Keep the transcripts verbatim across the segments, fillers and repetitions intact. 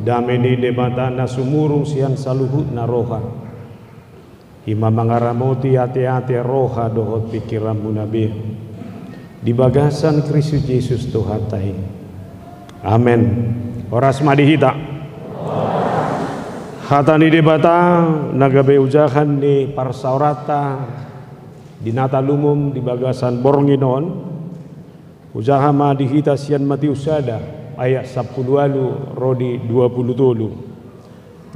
Dame ni Debata na sumurung sian saluhutna roha, i ma mangaramoti ateate, roha dohot pingkiranmuna be, di bagasan Kristus Jesus Tuhanta i. Amen. Horas ma di hita. Hata ni Debata na gabe ojahan ni parsaoranta di Natal Umum di bagasan borngin on, hujaha ma di hita sian Mateus sada ayat sampulu ualu ro di dua pulu tolu.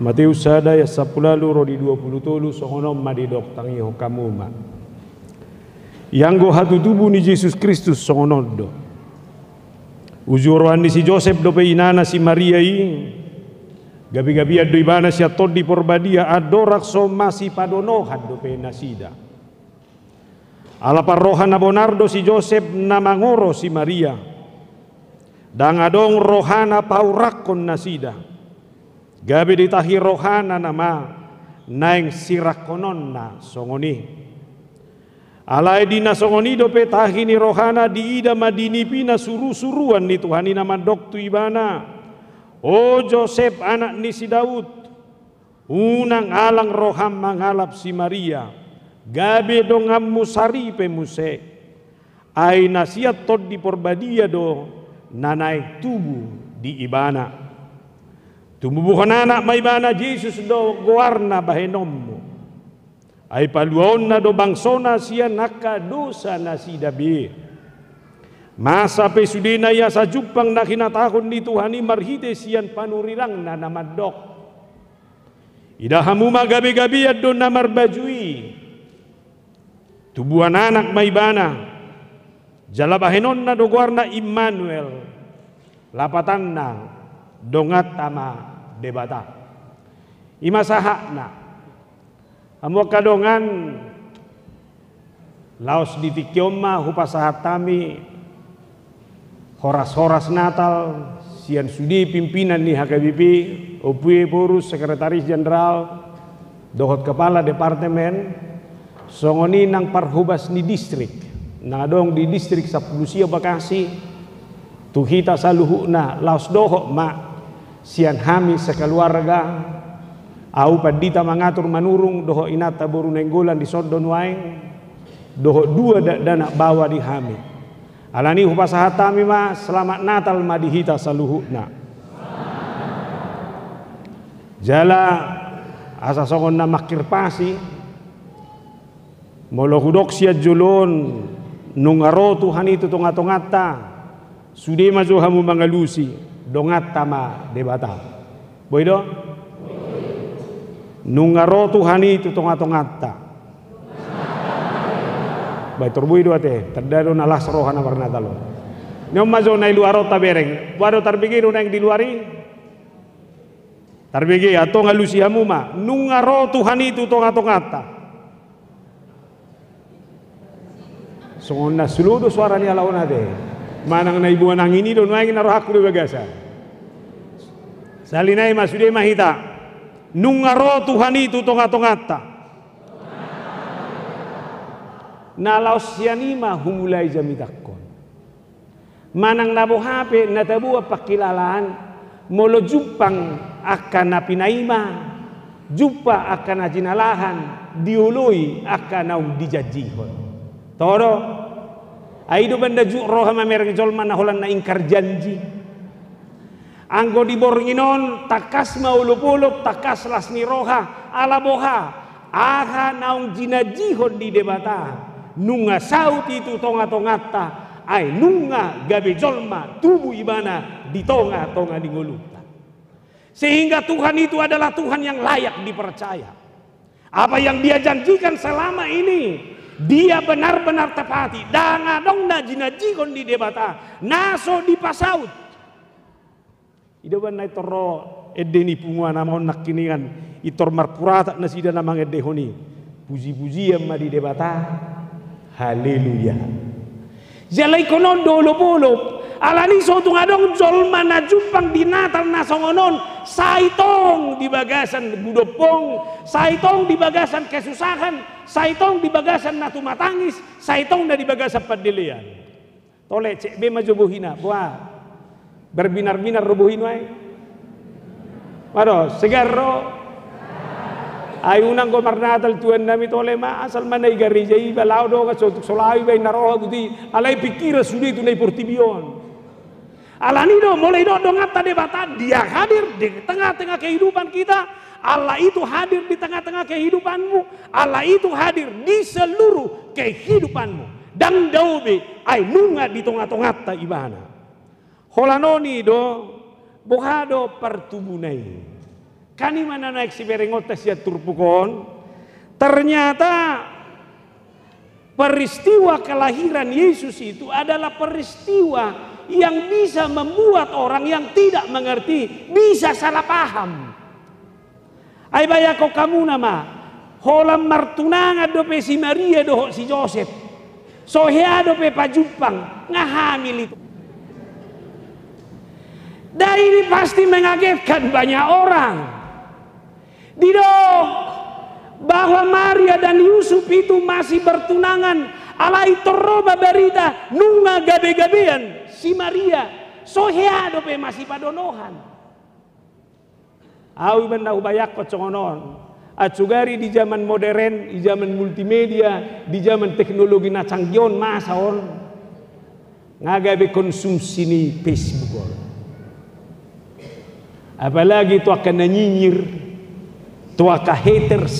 Mateus sada ayat sampulu ualu ro di dua pulu tolu, songon on ma didok, tangihon hamu ma. Ianggo hatutubu ni Jesus Kristus songon on do. Uju roha ni si Josep dope inana si Maria i, gabegabean do ibana sian Tondi Porbadia, andorang so masipadonohan dope nasida. Ala parroha na bonar do si Josep na mangoro si Maria. Ndang adong rohana paurakkon nasida. Gabe ditahi rohana nama naeng sirangkononna songon i. Alai di na songon i dope tahi ni rohana, diida ma di nipina surusuruan ni Tuhan i na mandok tu ibana: O Josep, anak ni si Daud, unang alang roham mangalap si Maria, gabe donganmu saripe muse. Ai na sian Tondi Porbadia do na naeng tubu di ibana. Tumubuhon anak ma ibana, Jesus do goarna bahenonmu. Ai paluaonna do bangsona sian angka dosa nasida be. Masa pe sudena i asa jumpang na hinatahon ni Tuhan i marhite sian panurirangna na mandok: Ida hamu ma, gabegabean do na marbaju i. Tubuan anak ma ibana, jala bahenonna do goarna Immanuel, lapatanna: Donganta ma Debata. I ma sahatna. Hamu angka dongan, laos di tingki on ma hupasahat hami horas-horas Natal sian sude pimpinan ni H K B P, Ompu Ephorus, Sekretaris Jenderal, dohot kepala departemen, songon i nang parhobas ni distrik na adong di Distrik Sampulu Sia Bekasi, tu hita saluhutna, laos dohot ma sian hami sekeluarga, ahu Pandita Mangatur Manurung dohot inanta boru Nainggolan dison do nuaeng, dohot dua dakdanak baoa di hami. Alani i hupasahat hami ma selamat Natal ma di hita saluhutna. Jala asa songon na mangkirpasi, molo hudok sian jolo on, nunga ro Tuhan i tu tongatonganta, sude ma jo hamu mangalusi: Donganta ma Debata. Boi do? Nunga ro Tuhan i tu tongatonganta. Baen, tor boi do ate, tanda do na las roha na marnatal on. Ni on ma jo na i luar on tabereng. Boha do, tarbege do naeng di luar i? Tarbege, antong alusi hamu ma: Nunga ro Tuhan i tu tongatonganta. Songon na slow do suara ni halak on ate. Manang na iboan angin i do nuaeng na rohangku di bagasan. Sahali nai ma, sude ma hita: Nunga ro Tuhan i tu tongatonganta. Na laos sian i ma humulai jamitangkon. Manang na boha pe na taboan pangkilalaan, molo jumpang angka na pinaima, jumpang angka na jinalahan, dioloi angka naung dijanjihon. Toho do? Ai i do banda jut roha mamereng jolma na holan na ingkar janji. Anggo di borngin on, tangkas ma olopolop, tangkas las ni roha, ala boha? Aha naung jinanjihon ni Debata, nunga saut i tu tongatonganta, ai nunga gabe jolma tubu ibana di tongatonga ni ngolunta. Sehingga Tuhan itu adalah Tuhan yang layak dipercaya. Apa yang Dia janjikan selama ini, Dia benar-benar tepati. Ndang adong na jinanjihon ni Debata na so dipasaut. I do umbahen na pintor ro ende ni punguan, ama on nangkiningan, pintor marpuratak nasida na mangendehon i. Pujipujian ma di Debata. Haleluya. Jala ingkon on do olopolop. Alani so tung adong jolma na jumpang di Natal na songon on, sai tong di bagasan budompong, sai tong di bagasan kesusahan, sai tong di bagasan na tumatangis, sai tong na di bagasan pandelean. Tole, cek be ma jo bohina, boha? Berbinar-binar ro bohinu ai. Maro, segar ro. Ai unang do marnatal tuan nami, tole ma, asal ma na i gareja iba, laho do nga sotuk so laho iba inna roha buti, alai pikiran sude tu na i portibi on. Alani do, molo didok donganta Debata, Dia hadir di tengah-tengah kehidupan kita, Allah itu hadir di tengah-tengah kehidupanmu, Allah itu hadir di seluruh kehidupanmu. Ndang dao be, ai nunga di tonga-tonganta Ibana. Holan on i do, boha do partumuna i. Kan i ma na naeng siberengonta sian turpuk on. Ternyata peristiwa kelahiran Yesus itu adalah peristiwa yang bisa membuat orang yang tidak mengerti bisa salah paham. Ai bayangkon hamuna ma, holan martunangan dope si Maria dohot si Josep. So hea dope pajumpang, nga hamil itu. Dan ini pasti mengagetkan banyak orang. Didok bahwa Maria dan Yusuf itu masih bertunangan, alai tor ro ma berita nunga gabe-gabean si Maria, so hea dope masipadonohan. Au iba na hubayangkon songon on. Atsugari di zaman modern, di zaman multimedia, di zaman teknologi na canggih on, masa on, nga gabe konsumsi ni Facebook on. Apalagi tu angka na nyinyir, tu angka haters,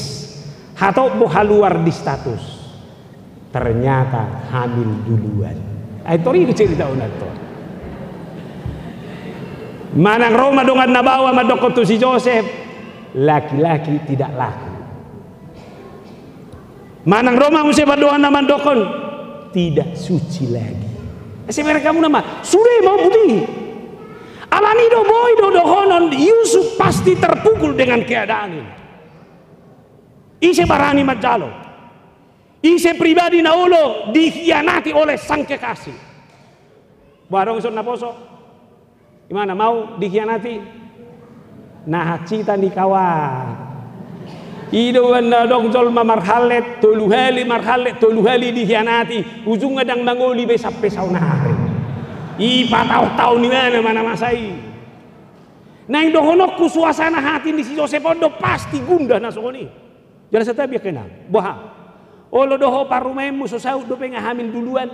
hatop bo haluar di status. Ternyata hamil duluan. Ai tor i do cerita on, tor. Manang ro ma dongan na baoa mandokkon tu si Josep, laki-laki tidak laku. Manang ro ma muse pandohan na mandokkon, tidak suci lagi. Asa bereng hamuna ma, sude ma on buti. Alani do boi do dohonon, Yusuf pasti terpukul dengan keadaan ini. Ise barani manjalo? Ise pribadi na olo dihianati oleh sang kekasih? Boha, adong dison na poso? Imana mau dihianati? Na hansit ni kawan. I do umbahen na adong jolma marhallet tolu hali, marhallet tolu hali dihianati, ujungna ndang mangoli be sampe saonari. I pataon-taon imana ma na masa i. Naeng dohononku, suasana hati ni si Josep on do pasti gundah na songon i. Jala satabi angka inang, boha? Olo do ho parumaenmu so saut dope nga hamil duluan.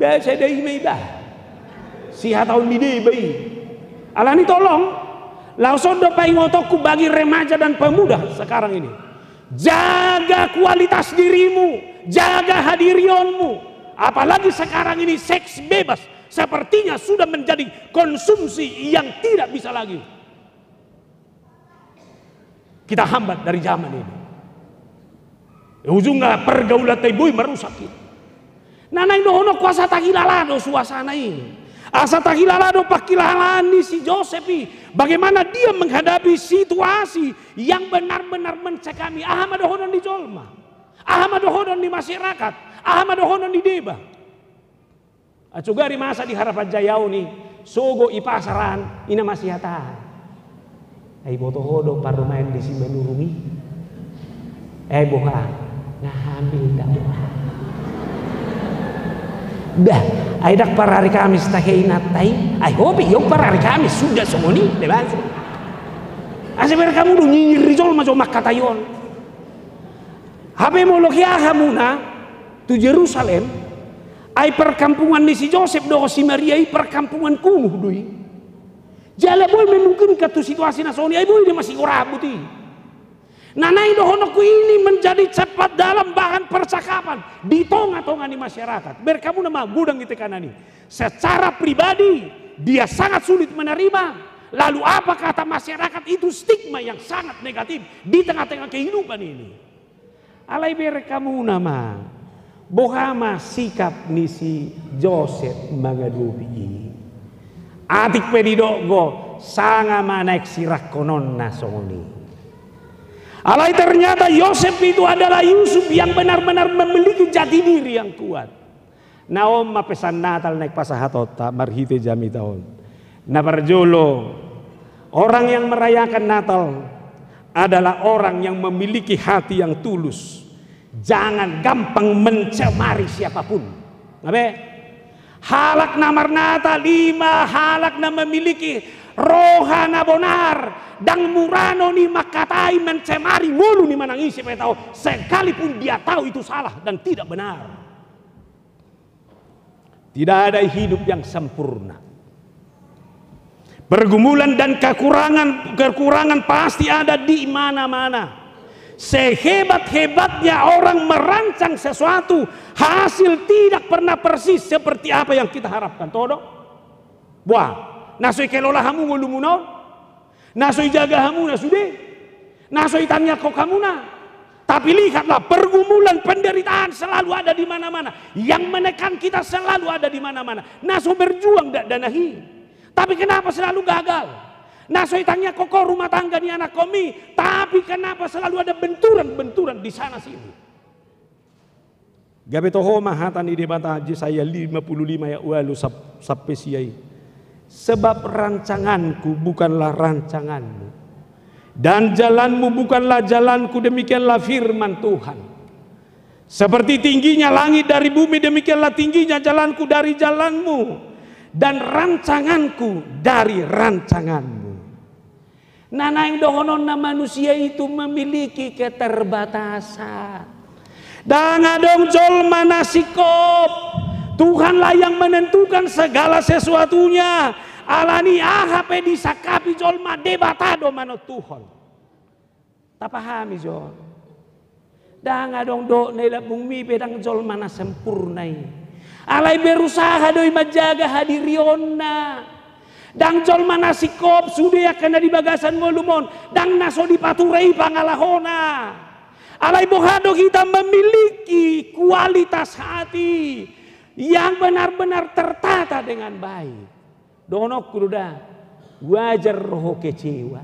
Ba sada i ma iba. Sihataon ni deba i. Alani tolong, laos on do paingotonku bagi remaja dan pemuda sekarang ini. Jaga kualitas dirimu, jaga hadirionmu. Apalagi sekarang ini seks bebas sepertinya sudah menjadi konsumsi yang tidak bisa lagi kita hambat dari zaman ini. Ujungna pergaulan ta i boi marusak i. Na naeng dohononku, asa tahilala do suasana i. Asa tahilala do pangkilalaan ni si Josep i. Bagaimana dia menghadapi situasi yang benar-benar mencekam i. Aha ma dohonon ni jolma? Aha ma dohonon ni masyarakat? Aha ma dohonon ni deba? Atsugari masa di Harapan Jaya on i, sogot i pasar an, i na masihataan. Ai iboto ho do parumaen ni si Manurung i? Ai boha, nga hamil da boha. Dah, ai ndang par ari Kamis tahe inanta i, ai ho pe i on par ari Kamis, suda songon i, deba. Asa bereng hamu do nyinyir ni jolma jo mangkatai on. Hape molo hea hamuna tu Jerusalem, ai perkampungan ni si Josep dohot si Maria i perkampungan kumuh do i. Jala boi memungkinkan tu situasi na songon i, ai boi do masigor abut i. Na naeng dohononku, ini menjadi cepat dalam bahan percakapan di tonga-tonga ni masyarakat. Bereng hamuna ma godang i tekanan i. Secara pribadi dia sangat sulit menerima. Lalu apa kata masyarakat? Itu stigma yang sangat negatif di tengah-tengah kehidupan ini. Alai bereng hamuna ma, boha ma sikap ni si Josep mangadopi i? Atik pe didok do, sanga ma naeng sirangkononna songon i. Alai ternyata Yosep itu adalah Yusuf yang benar-benar memiliki jati diri yang kuat. Na on ma pesan Natal naeng pasahatonta marhite jamita on. Na parjolo, orang yang merayakan Natal adalah orang yang memiliki hati yang tulus. Jangan gampang mencemari siapapun. Nga be? Halak na marnata, lima halak na memiliki roha na bonar, ndang murano ni mangkatai, mencemari ngolu ni manang ise pe taon, sekalipun dia tahu itu salah dan tidak benar. Tidak ada hidup yang sempurna. Pergumulan dan kekurangan, kekurangan pasti ada di mana-mana. Sehebat-hebatnya orang merancang sesuatu, hasil tidak pernah persis seperti apa yang kita harapkan. Todo? Buah, na so ikelola hamu ngolumuna on, na so ijaga hamuna sude, na so itangiangkon hamuna. Tapi lihatlah, pergumulan, penderitaan selalu ada di mana-mana. Yang menekan kita selalu ada di mana-mana. Na so berjuang dakdanak i, tapi kenapa selalu gagal? Na so itangiangkon ho rumah tangga ni anakkonmi, tapi kenapa selalu ada benturan-benturan di sana sini? Gabe toho ma hata ni Debata, Jesaya lima puluh lima ayat ualu sap-, sampe sia i. Sebab rancanganku bukanlah rancanganmu, dan jalanmu bukanlah jalanku, demikianlah firman Tuhan. Seperti tingginya langit dari bumi, demikianlah tingginya jalanku dari jalanmu, dan rancanganku dari rancanganmu. Na naeng dohononna, manusia itu memiliki keterbatasan. Ndang adong jolma na singkop. Tuhanlah yang menentukan segala sesuatunya. Alani aha pe disangkapi jolma, Debata do manontuhon. Tapahami jo. Ndang adong dohot na i lambungmi pe, ndang jolma na sempurna i. Alai berusaha do i manjaga hadirionna. Ndang jolma na singkop sude angka na di bagasan ngolum on, ndang na so dipature i pangalahona. Alai boha do hita memiliki kualitas hati yang benar-benar tertata dengan baik? Dohononku do da, wajar ro ho kecewa,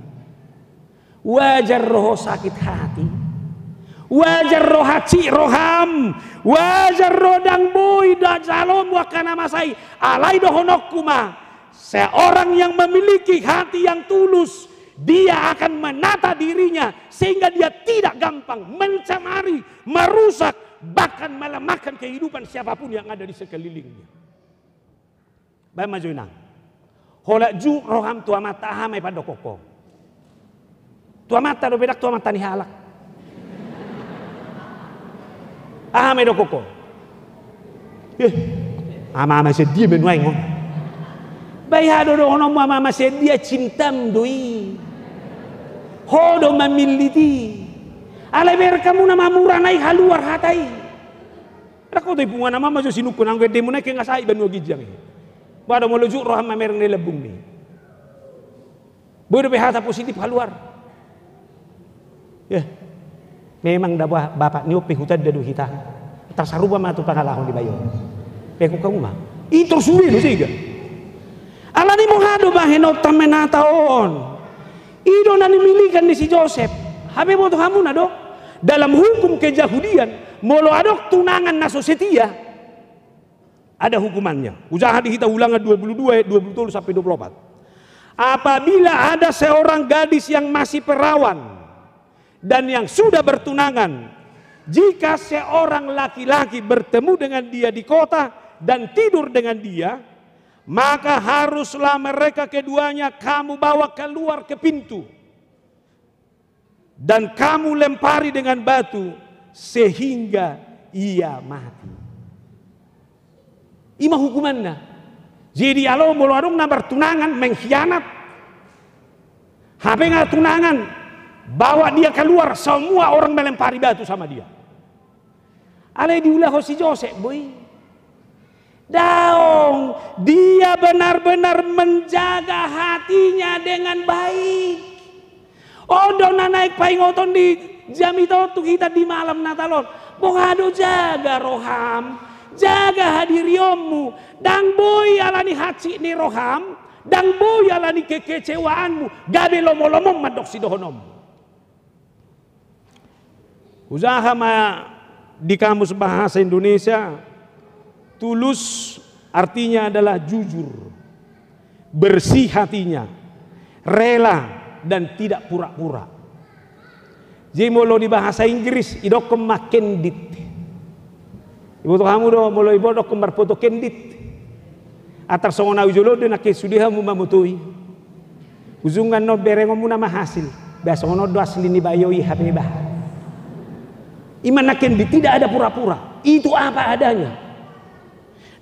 wajar ro ho sakit hati, wajar ro hansit roham, wajar ro ndang boi da jalomu angka na masa i. Alai dohononku ma, seorang yang memiliki hati yang tulus, dia akan menata dirinya sehingga dia tidak gampang mencemari, merusak, bahkan melemahkan kehidupan siapapun yang ada di sekelilingnya. Baen ma jo, inang. Holan jut roham tu amanta, aha ma ipandokkon ho? Tu amanta dope, ndang tu amanta ni halak. Aha ma idokkon ho? Eh, ama-ama sian dia ma nuaeng on? Ba i aha do dohononmu, ama-ama sian dia, cintam do i. Ho do mamillit i. Alai bereng hamuna ma mura na i haluar hata i. Ndang ho do i punguan ama-ama jo sinungkun, anggo endemuna i, ke nga sahat banua ginjang i. Ba do molo jut roham mamereng na i lambungmi, boi dope hata positif haluar. Ya. Memang da, ba-, bapak ni on pe hutanda do hita. Tasarupa ma tu pangalaho ni bayo. Pekon hamu ma. I tor sude do sega. Alani boha do bahenonta menata on? I do na nimilikan ni si Josep. Hape boto hamuna do, dalam hukum kejahudian, molo adong tunangan na so setia, ada hukumannya. Hujaha di hita Ulangan dua puluh dua ayat dua puluh tolu sampai dua puluh empat. Apabila ada seorang gadis yang masih perawan dan yang sudah bertunangan, jika seorang laki-laki bertemu dengan dia di kota dan tidur dengan dia, maka haruslah mereka keduanya kamu bawa keluar ke pintu dan kamu lempari dengan batu sehingga ia mati. I ma hukumanna. Jadi, alo molo adong na bertunangan, mengkhianat, hape nga tunangan, bawa dia keluar, semua orang melempari batu sama dia. Alai diulahon si Josep boi. Daong, dia benar-benar menjaga hatinya dengan baik. On do na naeng paingoton di jamita on tu hita di malam Natal on. Boha do, jaga roham, jaga hadirionmu. Ndang boi alani hansit ni roham, ndang boi alani kekecewaanmu, gabe lomo-lomom mandok sidohononmu. Hujaha ma di Kamus Bahasa Indonesia, tulus artinya adalah jujur, bersih hatinya, rela, dan tidak pura-pura. Jadi molo di bahasa Inggris, idokkon ma candid. Iboto hamu do, molo iboto dokkon marpoto candid. Atar songon au jolo do nangkin sude hamu mamotoi. Ujungna annon berengonmuna ma hasil. Ba songon on do asli ni bayo i hape bah. I ma nangkin di tidak ada pura-pura. Itu apa adanya.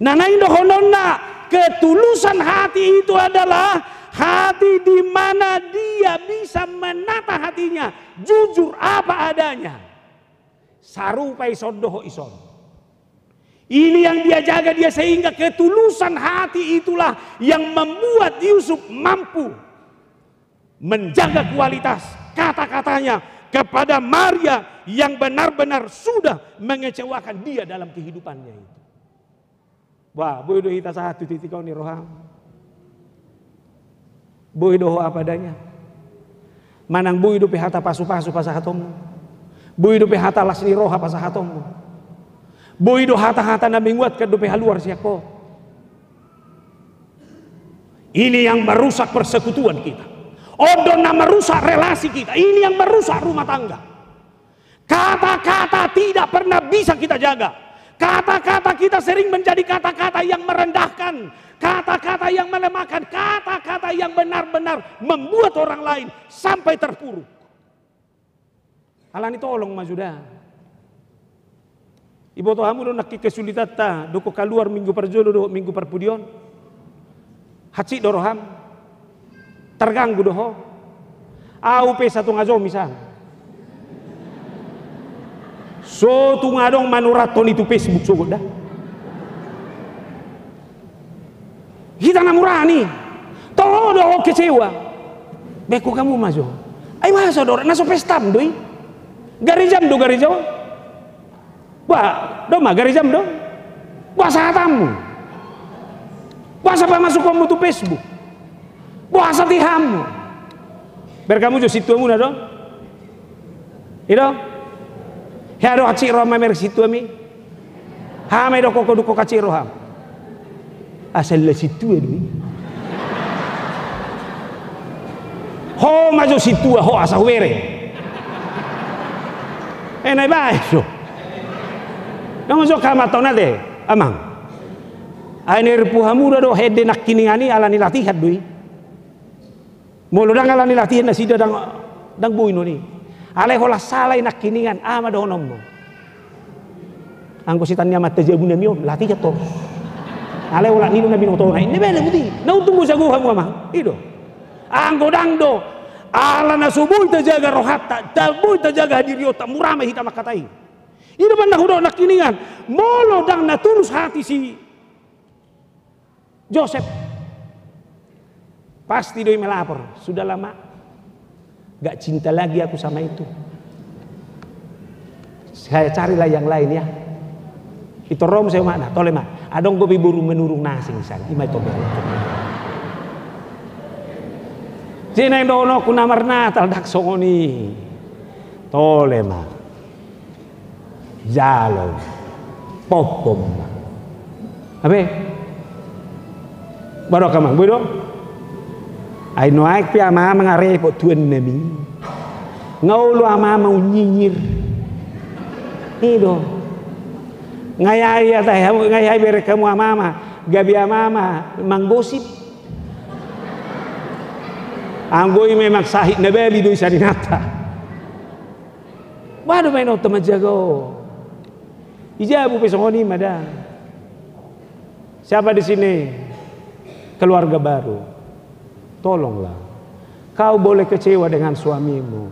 Na naeng dohononna, ketulusan hati itu adalah hati di mana dia bisa menata hatinya, jujur apa adanya. Sarupa ison dohot ison. Ini yang dia jaga dia, sehingga ketulusan hati itulah yang membuat Yusuf mampu menjaga kualitas kata-katanya kepada Maria yang benar-benar sudah mengecewakan dia dalam kehidupannya itu. Wah, boi do hita sahat tu titik on i roham. Boi do ho apa adanya. Manang boi dope hata pasu-pasu pasahatonmu. Boi dope hata las ni roha pasahatonmu. Boi do hata-hata na menguatkan dope haluar sian ho. Ini yang merusak persekutuan kita. On do na merusak relasi kita. Ini yang merusak rumah tangga. Kata-kata tidak pernah bisa kita jaga. Kata-kata kita sering menjadi kata-kata yang merendahkan, kata-kata yang melemahkan, kata-kata yang benar-benar membuat orang lain sampai terpuruk. Alani tolong ma suda. Iboto hamu do nangkin kesulitanta, dungkon kaluar minggu parjolo dohot minggu parpudi on. Hansit do roham. Terganggu do ho. Au pe satonga jo misalna. So tung adong manurathon i tu Facebook sogot da. Hita na murani. Toho do ho kecewa. Beko kamu ma jo. Ai masa do na so pestam do i. Garejam do gareja on. Bah, do ma garejam do. Boasa hatammu. Boasa pamasukonmu tu Facebook. Boasa tihammu. Ber kamu jo sintuamuna do. I do. Hea do hansit roham mamereng sintuami. Hama i do koko dungkon hansit roham. Asal la sintua do i. Ho ma jo sintua ho asa hubereng. E na ibaen do. Na ma jo kamatona te amang. Ai na irpu hamu da do hende nangkiningan i alani latihan do i. Molo ndang alani latihan nasida ndang, ndang boi non i. Alai holan sala i nangkiningan, aha ma dohononmu. Anggo sitan ni amanta jabu nami on latihan torus. Alai holan i do na binotona i na bere buti na untung do jago hamu amang i do. Anggo ndang do ala na so boi tajaga rohanta, ta boi tajaga hadirionta mura ma hita mangkatai. I do ma na hudok nangkiningan. Molo ndang na tulus hati si Josep. Pasti do i melapor, sudahlah mak, gak cinta lagi aku sama itu. Saya carilah yang lain ya. Itu rom saya makna, tole mak. Adong gobi boru menurung nasi misalnya, ima itu boru. Sina yang dono ku namar Natal dak songoni. Tole mak. Jalo. Poppom. Abe. Baru kamang, boi do. Ai nuaeng pe ama-ama nga repot tuan nami. Nga olo ama-ama unyinyir. I do. Nga i ai atahe hamu, nga i ai bere kamu ama-ama. Gabe ama-ama manggosip. Anggo i memang sahit na bali do i sarinata. Boha do baenonta manjaga ho. Di jabu pe songon i ma da. Siapa di sini keluarga baru? Tolonglah. Kau boleh kecewa dengan suamimu,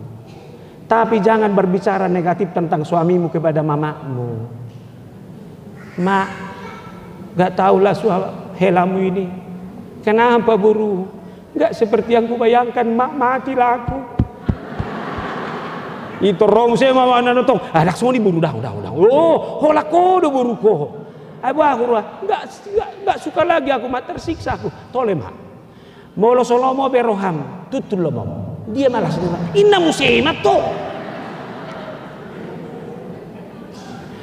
tapi jangan berbicara negatif tentang suamimu kepada mamamu. Mak, gak tahulah sua helamu ini. Kenapa boru? Gak seperti yang kubayangkan, mak, matilah aku. Itu rom se mama nonton. Ah, langsung di boru dah, dah, dah. Oh, hola ko do boru ko. Ai boha aku roha. Gak, gak, gak suka lagi aku mak, tersiksa aku. Tole mak. Molo so lomo be roham, tuntun lomo. Dia malas ni mak. Inna muse mak to.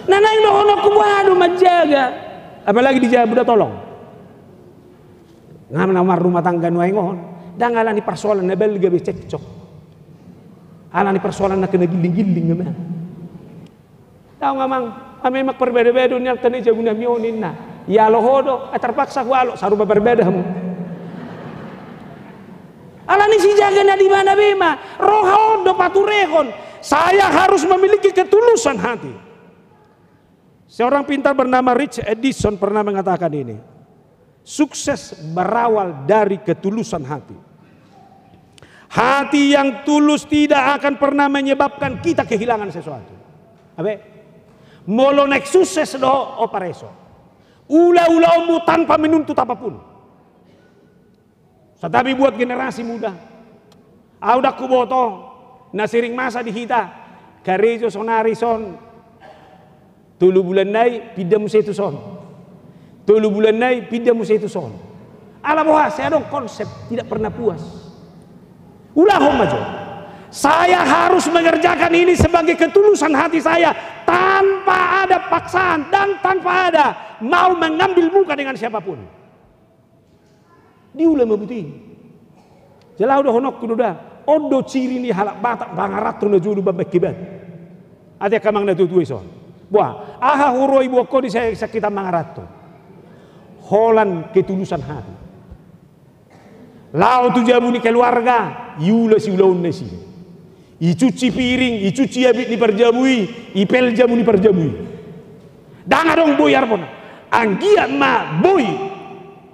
Na naeng dohononku boha do manjaga. Apalagi di jabu da tolong. Nga na marrumah tangga nuaeng on, ndang alani parsoalan na balga be cekcok. Alani parsoalan na kena gilling-gilling ma. Daong amang, memang parbada-bada nian tane jabu nami on inna. Ialo ho do, eh, terpaksa hualo, sarupa parbada hamu. Alani sijaga na di mana be ma, roha on do paturehon. Saya harus memiliki ketulusan hati. Seorang pintar bernama Rich Edison pernah mengatakan ini, sukses berawal dari ketulusan hati. Hati yang tulus tidak akan pernah menyebabkan kita kehilangan sesuatu. Abe, molo naeng sukses do, o pareso, ula ulaonmu tanpa menuntut apapun. Santabi buat generasi muda. Au ndang huboto na sering masa di hita, karejo sonari son, tolu bulan nai pinda muse tu son. Tolu bulan nai pinda muse tu son. Ala boha? Sai adong konsep tidak pernah puas. Ulahon ma jo. Saya harus mengerjakan ini sebagai ketulusan hati saya, tanpa ada paksaan dan tanpa ada mau mengambil muka dengan siapapun. Diula ma buti. Jala au dohononku do da, on do ciri ni halak Batak mangaranto na jolo mambahen hebat. Ate angka amang na tuatua i son. Boha, aha huroha iboan ho di sa-, sakitan mangaranto? Holan ketulusan hati. Laho tu jabu ni keluarga, iula siulaonna i. Icuci piring, icuci abit ni parjabu i, ipel jabu ni parjabu i. Ndang adong boi arpon. Anggiat ma boi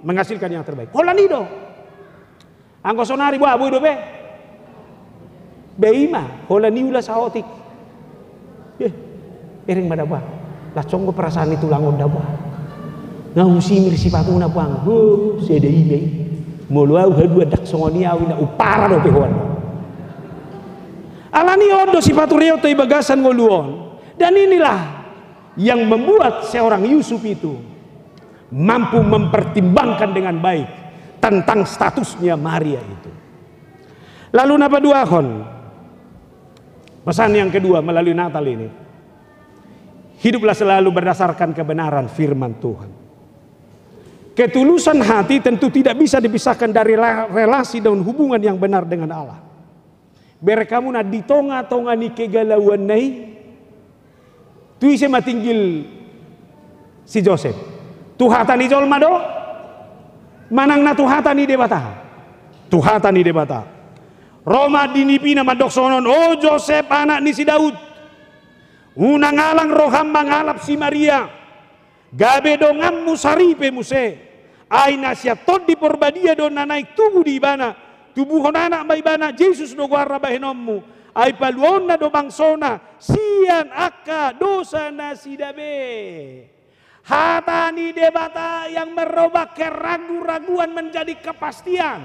menghasilkan yang terbaik. Holan i do. Anggo sonari boha, boi dope? Be i ma, holan i ula saotik. Eh, ereng ma da boha. Las songon perasaan ni tulang on da boha. Nga husimir sipatuna boha. Ho, sada i ma i. Molo au haduan ndang songon i au, ina umpara dope ho an. Alani on do sipatureonta i bagasan ngolu on. Dan inilah yang membuat seorang Yusuf itu mampu mempertimbangkan dengan baik tentang statusnya Maria itu. Lalu na paduahon, pesan yang kedua melalui Natal ini, hiduplah selalu berdasarkan kebenaran firman Tuhan. Ketulusan hati tentu tidak bisa dipisahkan dari la-, relasi dan hubungan yang benar dengan Allah. Bereng hamu na di tongatonga ni kegalauanna i, tu ise ma tinggil si Josep? Tu hata ni jolma do? Manang na tu hata ni Debata? Tu hata ni Debata. Ro ma di nipina mandok songon on, "O Josep, anak ni si Daud, unang alang roham mangalap si Maria, gabe donganmu saripe muse. Ai na sian Tondi Porbadia do na naeng tubu di ibana. Tubuhon anak ma ibana, Jesus do goarna bahenonmu. Ai paluaonna do bangsona sian angka dosa nasida be." Hata ni Debata yang merubah keraguan-raguan menjadi kepastian.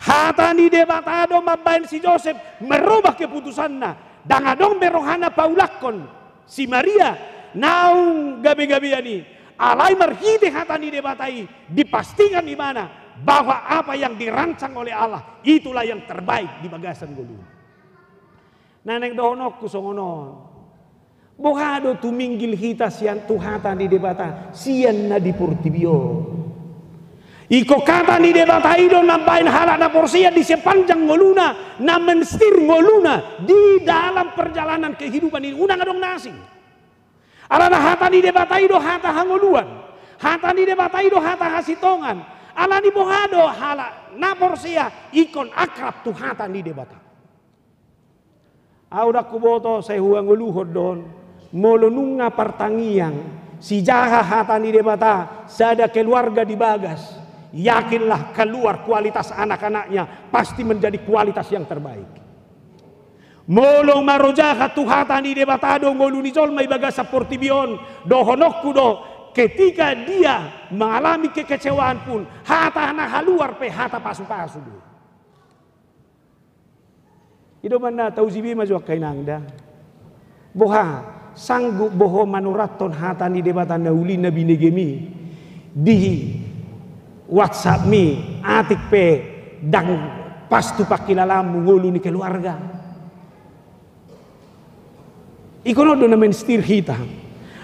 Hata ni Debata do mambahen si Josep merubah keputusanna. Ndang adong be rohana paulakkon si Maria naung gabegabean i. Alai marhite hata ni Debata i dipastikan ibana bahwa apa yang dirancang oleh Allah, itulah yang terbaik di bagasan ngolu. Na naeng dohononku songon on. Boha do tuminggil hita sian tu hata ni Debata sian na di portibi on? Ingkon hata ni Debata i do na mambahen halak na porsea di sepanjang ngoluna, na mensetir ngoluna di dalam perjalanan kehidupan ini. Unang adong na asing. Alana hata ni Debata i do hata hangoluan. Hata ni Debata i do hata hasintongan. Alani boha do halak na porsea ingkon akrab tu hata ni Debata. Au ndang huboto, sai huangoluhon do on. Molo nunga partangiang, sijaha hata ni Debata, sada keluarga di bagas, yakinlah keluar kualitas anak-anaknya pasti menjadi kualitas yang terbaik. Molo marojahan tu hata ni Debata do ngolu ni jolma i bagasan portibi on, dohononku do, ketika dia mengalami kekecewaan pun, hata na haluar pe hata pasupasu do. I do umbahen na taujibi ma jo angka inang da. Boha, sanggup bo ho manurathon hata ni Debata na uli na binegem i di WhatsApp mi, atik pe ndang pas tu pangkilalaanmu ngolu ni keluarga? Ingkon on do na mensetir hita.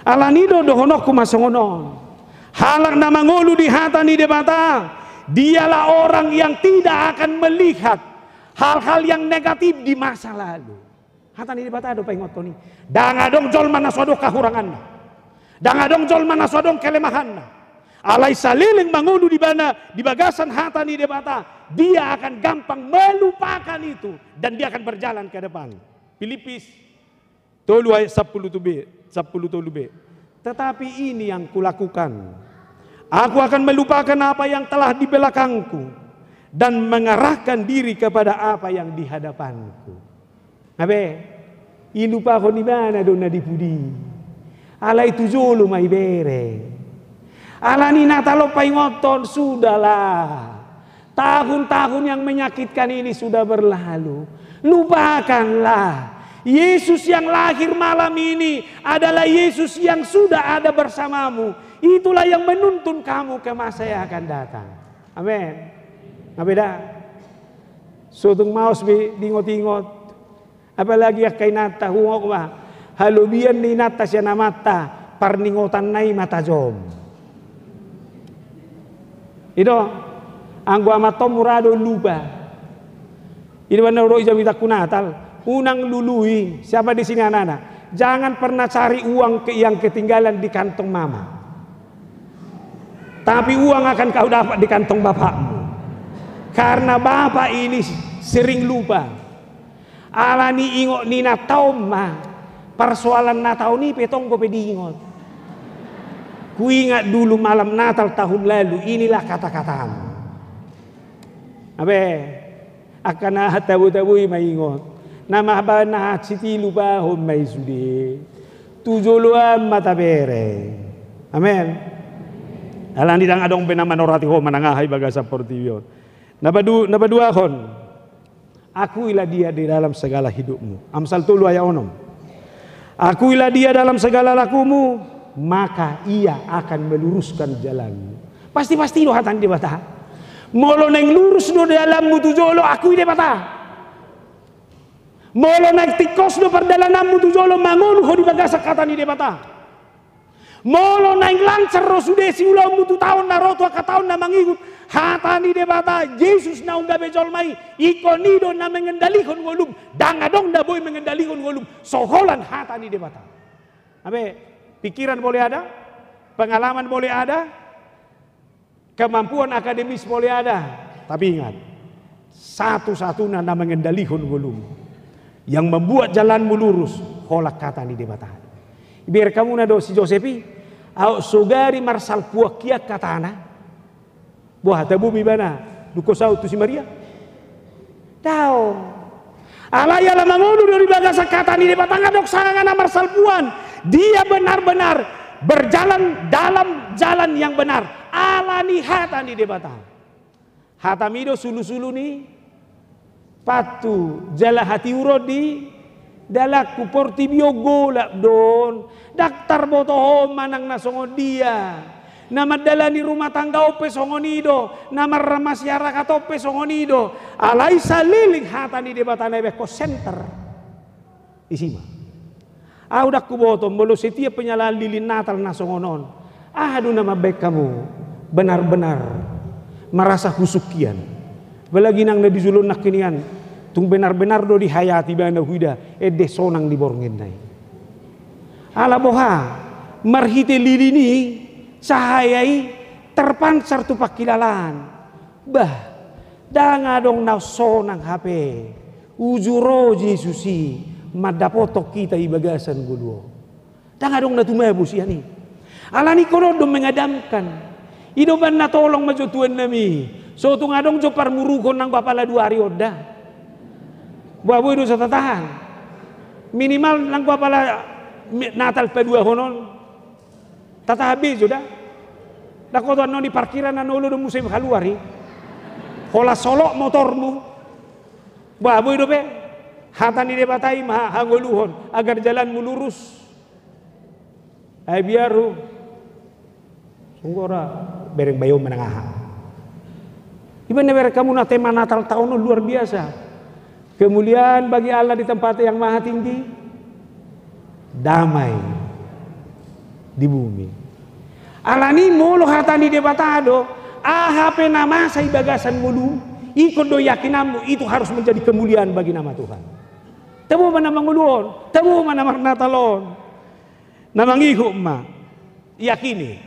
Alani do dohononku ma songon on. Halak na mangolu di hata ni Debata, dialah orang yang tidak akan melihat hal-hal yang negatif di masa lalu. Hata ni Debata do paingothon i. Ndang adong jolma na so adong hahuranganna. Ndang adong jolma na so adong kelemahanna. Alai saleleng mangolu di bana di bagasan hata ni Debata, dia akan gampang melupakan itu dan dia akan berjalan ke depan. Filipi tolu ayat sampulu tolu B, sampulu tolu B. Tetapi ini yang kulakukan, aku akan melupakan apa yang telah di belakangku dan mengarahkan diri kepada apa yang di hadapanku. Abe, ilupahon ibana do na di pudi. Alai tu jolo ma ibere. Alani Natal on paingothon, sudahlah. Tahun-tahun yang menyakitkan ini sudah berlalu. Lupakanlah. Yesus yang lahir malam ini adalah Yesus yang sudah ada bersamamu. Itulah yang menuntun kamu ke masa yang akan datang. Amin. Abe da. Sotung maos be diingot-ingot. Apalagi angka inanta, huongok ma. Halobian ni inanta sian amanta, parningotanna i ma tajom. I do, anggo amanta on mura do lupa. I do, baen na ro i jamitangku Natal, unang lului, siapa di sini anak-anak? Jangan pernah cari uang ke, yang ketinggalan di kantong mama. Tapi uang akan kau dapat di kantong bapakmu. Karena bapak ini sering lupa. Alani ingot ni inanta on ma, persoalan na taon i pe tong dope diingot. Kuingat dulu malam Natal tahun lalu, inilah kata-katamu. Abe, angka na tabo-tabo i ma ingot. Na mambahen na hansit i lupahon ma i sude. Tu joloan ma tabere. Amen. Alani ndang adong be na manorati ho manang aha i bagasan portibi on. Na padu-, na paduahon. Akuilah Dia di dalam segala hidupmu. Amsal tolu ayat onom. Akuilah Dia dalam segala lakumu, maka Ia akan meluruskan jalanmu. Pasti-pasti do hata ni Debata. Molo naeng lurus do jalanmu tu jolo, akui Debata. Molo naeng tingkos do pardalananmu tu jolo, mangolu ho di bagasan hata ni Debata. Molo naeng lancar ro sude siulaonmu tu taon na ro, tu angka taon na mangihut, hata ni Debata, Jesus na umgabe jolma i, ingkon i do na mengendalihon ngolum, ndang adong na boi mengendalihon ngolum so holan hata ni Debata. Abe, pikiran boleh ada, pengalaman boleh ada, kemampuan akademis boleh ada, tapi ingat, satu-satuna na mengendalihon ngolum, yang membuat jalanmu lurus, holan hata ni Debata. Ibereng hamu na do si Josep i, aut sogari marsalpuan hian hatana, boha, tabo ma ibana dungkon saut tu si Maria? Daong. Alai ala mangolu do di bagasan hata ni Debata, ndang adong sanga na marsalpuan. Dia benar-benar berjalan dalam jalan yang benar. Alani hata ni Debata. Hatami do sulu-sulu ni pantu jala hatiuron ni dalanku. Portibi on golap do on. Ndang tarboto ho manang na songon dia. Na mandalani rumah tangga on pe songon i do, na marmasyarakat on pe songon i do. Alai saleleng hata ni Debata na ibaen ho center, disi ma. Ahu ndang huboto molo setiap penyalaan lilin Natal na songon on, aha do na mambaen hamu benar-benar merasa husuk hian. Apalagi nang na di jolo on nangkin i, tung benar-benar do dihayati ibana, huida ende sonang di borngin na i. Ala boha, marhite lilin i, cahaya i terpancar tu pangkilalaan. Bah, ndang adong na sonang hape uju ro Jesus i mandapothon hita di bagasan ngolu on. Ndang adong na tumabo sian i. Alani ingkon on do mengadamkan. I do umbahen na tolong ma jo tuannami. So tung adong jo parmurukhon nanggo apala dua ari on da. Boha, boi do so tatahan. Minimal nanggo apala mi-, Natal paduahon on. Tatahan be jo da. Ndang ho tu annon i parkirna na olo do muse haluar i. Holan solot motormu. Boha, boi dope. Hata ni Debata i ma hangoluhon agar jalanmu lurus. Ai biar hu. Sunggu ora bereng bayo manang aha. Iba na bereng hamu na tema Natal taon on luar biasa. Kemuliaan bagi Allah di tempat yang maha tinggi, damai di bumi. Alani molo hata ni Debata do, aha pe na masa di bagasan ngolu, ingkon do yakinanmu itu harus menjadi kemuliaan bagi nama Tuhan. Tabo ma na mangolu on, tabo ma na marnatal on. Na mangihut ma, yakini.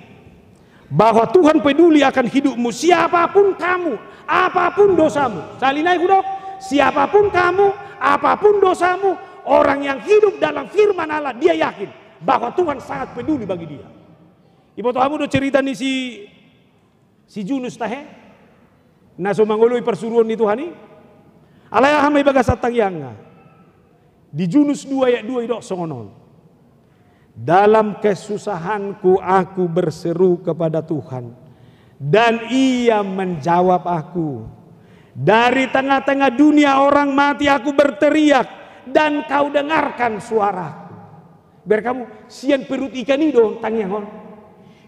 Bahwa Tuhan peduli akan hidupmu, siapapun kamu, apapun dosamu. Sahali nai hudok, siapapun kamu, apapun dosamu, orang yang hidup dalam firman Allah, dia yakin bahwa Tuhan sangat peduli bagi dia. Iboto hamu do cerita ni si, si Junus tahe, na so mangoloi parsuruon ni Tuhan i? Alai aha ma i bagasan tangiangna? Di Junus dua ayat dua idok songon on. Dalam kesusahanku aku berseru kepada Tuhan, dan Ia menjawab aku. Dari tengah-tengah dunia orang mati aku berteriak, dan Kau dengarkan suaraku. Berkamu, sian perut ikan i do tangiang on.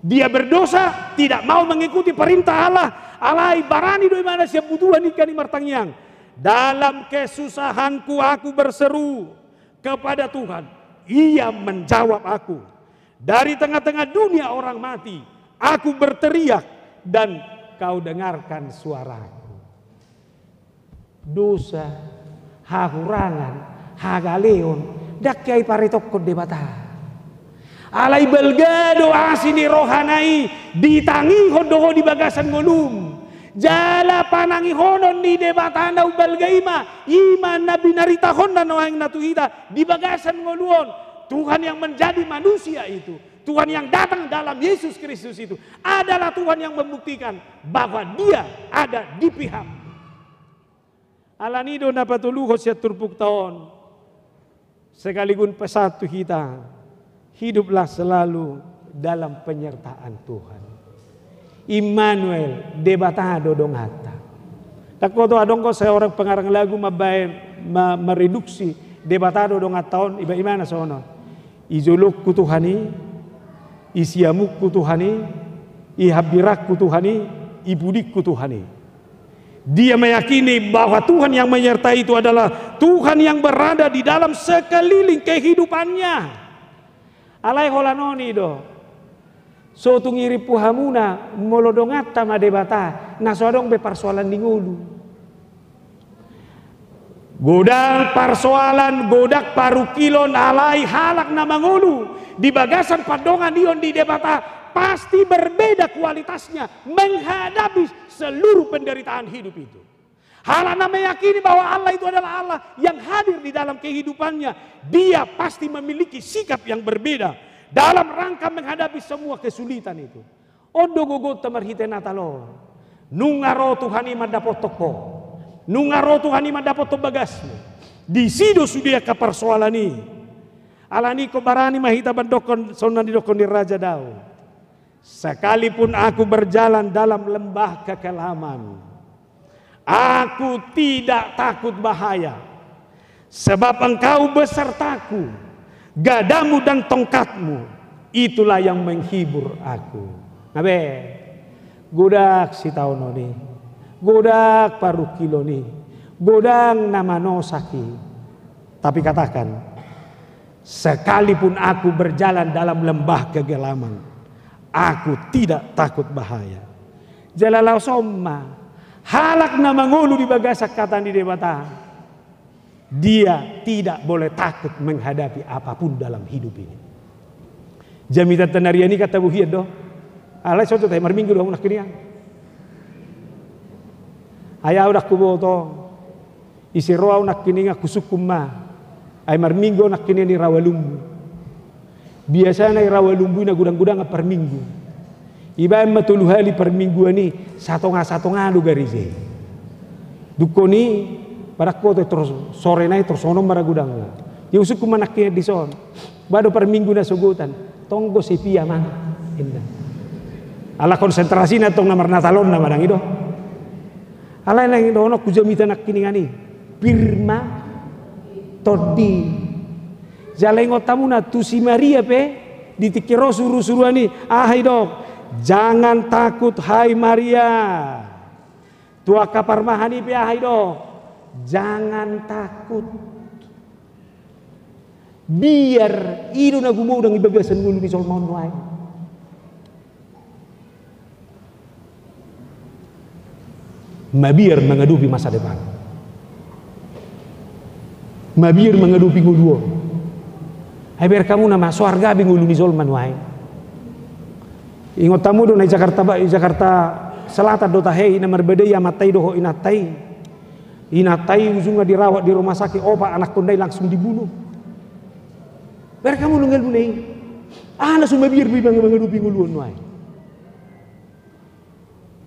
Dia berdosa, tidak mau mengikuti perintah Allah, alai barani do imana sian butuhan ikan i martangiang. Dalam kesusahanku aku berseru kepada Tuhan, Ia menjawab aku. Dari tengah-tengah dunia orang mati, aku berteriak dan Kau dengarkan suaraku. Dosa, hahurangan, hagaleon, ndang hea i paretongkon Debata. Alai balga do asi ni rohana i, ditangihon do ho di bagasan ngolum. Jala panangihonon ni Debata na umbalga i ma, i ma na binaritahonna nuaeng na tu hita di bagasan ngolu on. Tuhan yang menjadi manusia itu, Tuhan yang datang dalam Yesus Kristus itu adalah Tuhan yang membuktikan bahwa Dia ada di pihak. Alani do na patoluhon sian turpukta on. Sekaligun pesan tu hita, hiduplah selalu dalam penyertaan Tuhan. Immanuel, Debata do donganta. Ndang hoto adong do seorang pengarang lagu mambaen, ma-, mereduksi Debata do donganta on, iba imana songon on. I jolongku Tuhan i, i siamunku Tuhan i, i hambirangku Tuhan i, i pudingku Tuhan i. Dia meyakini bahwa Tuhan yang menyertai itu adalah Tuhan yang berada di dalam sekeliling kehidupannya. Alai holan on i do. So tung irimpu hamuna, molo donganta ma Debata, na so adong be parsoalan ni ngolu. Godang parsoalan, godang parungkilon, alai halak na mangolu di bagasan pandonganion ni Debata pasti berbeda kualitasnya menghadapi seluruh penderitaan hidup itu. Halak na meyakini bahwa Allah itu adalah Allah yang hadir di dalam kehidupannya, dia pasti memiliki sikap yang berbeda dalam rangka menghadapi semua kesulitan itu. On do gogonta marhite Natal on. Nunga ro Tuhan i mandapothon ho. Nunga ro Tuhan i mandapothon bagasmu. Disi do sude angka parsoalan i. Alani i ingkon barani ma hita mandokkon songon na nidokkon ni Raja Daud. Sekalipun aku berjalan dalam lembah kekelaman, aku tidak takut bahaya, sebab Engkau besertaku, gadamu dan tongkatmu, itulah yang menghibur aku. Nga be, godang sitaonon i, godang parungkilon i, godang na manosak i. Tapi katakan, sekalipun aku berjalan dalam lembah kegelaman, aku tidak takut bahaya. Jala laos on ma, halak na mangolu di bagasan hata ni Debata, dia tidak boleh takut menghadapi apapun dalam hidup ini. Jamitanta na rian i kan tabo hian do. Alai songon tahe marminggu do hamu nangkiningan. Ai ahu ndang huboto. Ise ro ahu nangkiningan husungkun ma. Ai marminggu ahu nangkiningan i rawa lumbu. Biasana i rawa lumbu i na godang-godangan parminggu. Ibaen ma tolu hali parmingguan i, satonga-satonga do gareja i. Dungkon i, padangkoto tor sore nai tor songon on ma ra godangna. Ia husungkun ma nangkiningan dison. Ba do parminggu na sogotan. Tong do Sepia ma. Inda. Ala konsentrasina tong na marnatalonna ma dang i do. Alai naeng dohononku jamita nangkiningan i. Pir ma tondi. Jala ingot hamuna tu si Maria pe di tingki ro suru-suruan i, aha idok? Jangan takut hai Maria. Tu angka parmahan i pe aha idok? Jangan takut. Biar i do na gumoudang i bagasan ngolu ni jolma on nuaeng. Mabiar mangadopi masa depan. Mabiar mangadopi ngolu on. Ai bereng hamu na ma so arga be ngolu ni jolma nuaeng. Ingot hamu do na i Jakarta, i Jakarta Selatan do tahe, i na marbadai amanta i dohot inanta i. Inanta i ujungna dirawat di rumah sakit, opat anakkonna i langsung dibunuh. Bereng hamu do ngoluna i. Aha na so mabiar be ibana mangadopi ngolu on nuaeng?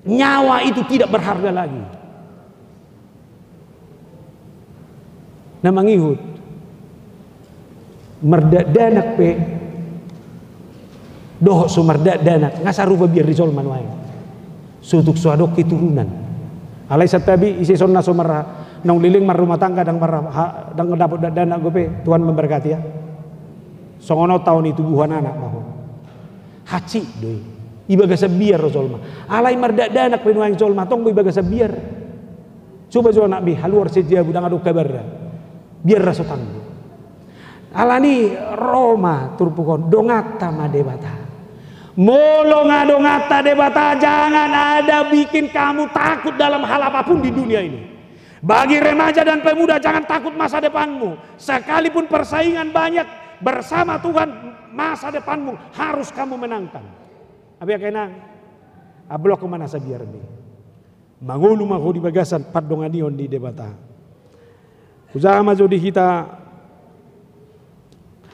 Nyawa itu tidak berharga lagi. Na mangihut, mardakdanak pe dohot so mardakdanak nga sarupa biar ni jolma nuaeng. So tung so adong keturunan. Alai santabi, ise sonna so mar-, naung leleng marrumah tangga, ndang mar-, ha-, ndang dapot dakdanak dope, Tuhan memberkati ya. Songon on taon i tubuan anak ma ho. Hansit do i. I bagasan biar ro jolma. Alai mardakdanak pe nuaeng jolma, tong do i bagasan biar. Coba jo anak be, haluar sian jabu, ndang adong kabarna. Biarna so tanggung. Alani ro ma turpuk on, donganta ma Debata. Molo nga donganta Debata, jangan ada bikin kamu takut dalam hal apapun di dunia ini. Bagi remaja dan pemuda, jangan takut masa depanmu. Sekalipun persaingan banyak, bersama Tuhan masa depanmu harus kamu menangkan. Abe angka inang, ablok ma na sabiar be. Mangolu ma ho di bagasan pandonganion ni Debata. Hujaha ma jo di hita,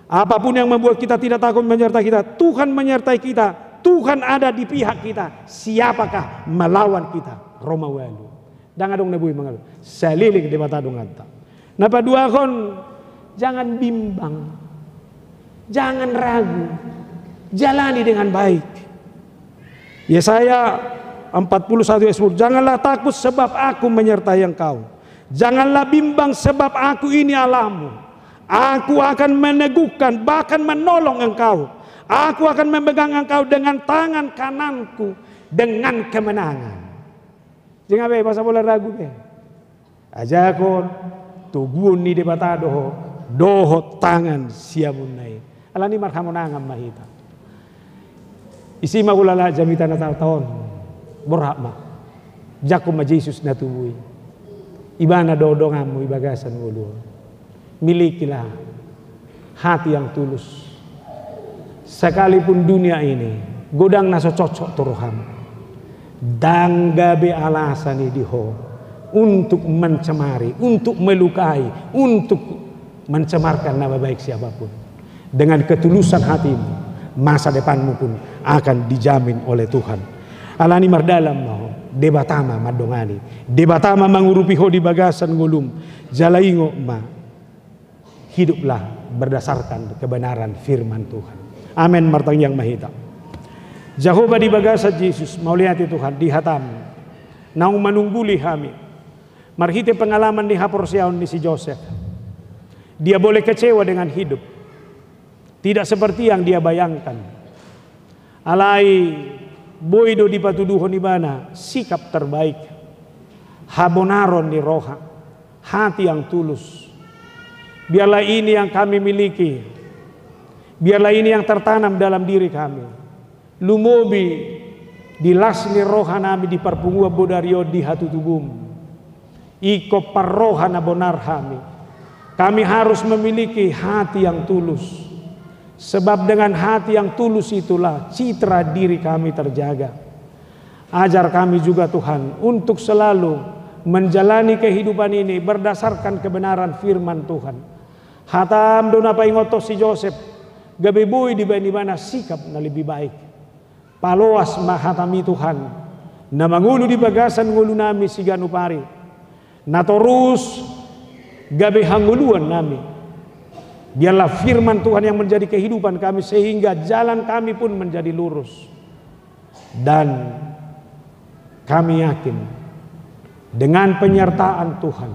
apapun yang membuat kita tidak takut menyertai kita, Tuhan menyertai kita, Tuhan ada di pihak kita, siapakah melawan kita? Roma ualu. Ndang adong na boi mangalap. Saleleng Debata donganta. Na paduahon, jangan bimbang. Jangan ragu. Jalani dengan baik. Yesaya empat puluh satu ayat sepuluh, "Janganlah takut sebab Aku menyertai engkau. Janganlah bimbang sebab Aku ini Allahmu. Aku akan meneguhkan, bahkan menolong engkau. Aku akan memegang engkau dengan tangan kanan-Ku dengan kemenangan." Seng abe, masa pola ragu be. Ajakan toguon ni Debata do ho, dohot tangan siamunna i. Alani marhamonangan ma hita. Isi ma hulala jamita na taon-taon. Borhat ma. Jangkon ma Jesus na tubu i. Ibana do donganmu di bagasan ngolu on. Milikilah hati yang tulus. Sekalipun dunia ini godang na so cocok tu roham, ndang gabe alasan i di ho untuk mencemari, untuk melukai, untuk mencemarkan nama baik siapapun. Dengan ketulusan hatimu, masa depanmu pun akan dijamin oleh Tuhan. Alani mardalan ma ho, Debata ma mandongani, Debata ma mangurupi ho di bagasan ngolum, jala ingot ma, hiduplah berdasarkan kebenaran firman Tuhan. Amen. Martangiang ma hita. Jahowa, di bagasan Jesus, mauliate Tuhan di hataM naung manungguli hami marhite pengalaman ni haporseaon ni si Josep. Dia boleh kecewa dengan hidup, tidak seperti yang dia bayangkan. Alai boi do dipatuduhon ibana sikap terbaik, habonaron ni roha, hati yang tulus. Biarlah ini yang kami miliki, biarlah ini yang tertanam dalam diri kami. Lumobi di las ni rohanami di parpunguan bodari on di hatutubuM. Ingkon parroha na bonar hami. Kami harus memiliki hati yang tulus. Sebab dengan hati yang tulus itulah citra diri kami terjaga. Ajar kami juga, Tuhan, untuk selalu menjalani kehidupan ini berdasarkan kebenaran firman Tuhan. HataM do na paingothon si Josep, gabe boi dibaen ibana sikap na lebih baik. Paloas ma hataMi, Tuhan, na mangolu di bagasan ngolunami siganup ari, na torus gabe hangoluannami. Biarlah firman Tuhan yang menjadi kehidupan kami, sehingga jalan kami pun menjadi lurus. Dan kami yakin, dengan penyertaan Tuhan,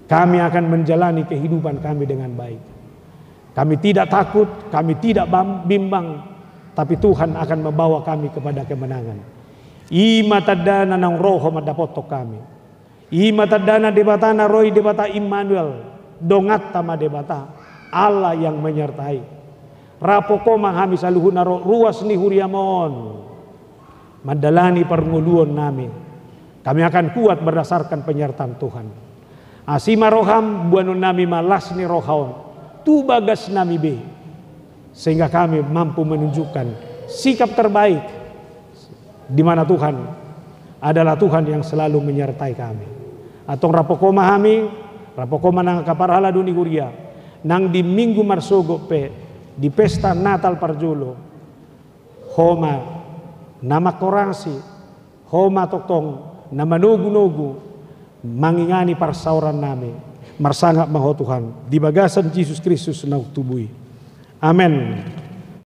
kami akan menjalani kehidupan kami dengan baik. Kami tidak takut, kami tidak bam-, bimbang, tapi Tuhan akan membawa kami kepada kemenangan. I ma tandana naung ro Ho mandapothon hami. I ma tandana Debata na ro i, Debata Immanuel, donganta ma Debata, Allah yang menyertai. Raphon Ho ma hami saluhutna ro ruas ni huriaM on mandalani parngoluonnami. Kami akan kuat berdasarkan penyertaan Tuhan. Asi ma rohaM, boanonnami ma las ni roha on tu bagasnami be, sehingga kami mampu menunjukkan sikap terbaik, di mana Tuhan adalah Tuhan yang selalu menyertai kami. Antong rap Ho ma hami, rap Ho ma nang angka parhalado ni huria, nang di Minggu marsogot pe, di pesta Natal parjolo, Ho ma na mangkorasi, Ho ma tongtong na manogunogu mangingani parsaorannami. Marsangap ma Ho Tuhan, di bagasan Jesus Kristus na umtubu i. Amen.